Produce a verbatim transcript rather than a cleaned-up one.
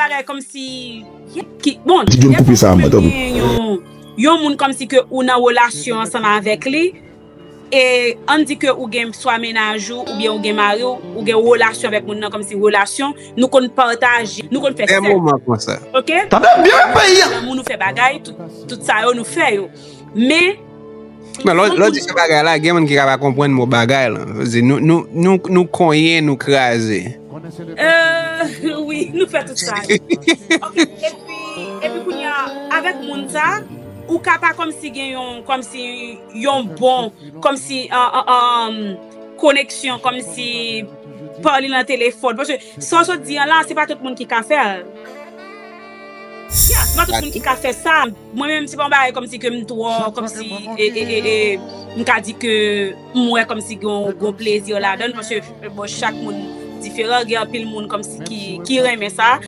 bagay kòmsi ki bon, Di John koupe sa a mwen, tanpri. Yon, yon moun kòmsi ke ou nan relasyon ansanm avèk li, e ann di ke ou gen swa mennaj ou oubyen ou gen mari ou, ou gen relasyon avèk moun nan, kòmsi relasyon, nou konn pataje, nou konn fè Fè sèks, moman konsa. ok? Tande byen peyi a. Lanmou, nou fè bagay, tout, tout sa yo nou fè yo. Men Men lò lò di se bagay la, gen moun ki ka pa konprann mo bagay la. Vle di, nou, nou, nou, nou konyen, nou kraze. Euh, wi, nou fè tout sa. Ok, epi, epi kounye a, avèk moun sa, ou ka pa kòmsi gen yon, kòmsi yon bon, kòmsi an, an, an, koneksyon, kòmsi pale nan telefòn. Paske sa w sot di an la, se pa tout moun ki ka fè l. Yeah, se pa tout moun ki ka fè sa. Mwen menm, se pa yon bagay kòmsi ke m twò, kòmsi, e, e, e, e, m ka di ke m wè kòmsi gen yon gwo plezi ladan l, paske, bon, chak moun diferan, gen anpil moun kòmsi ki, ki renmen sa.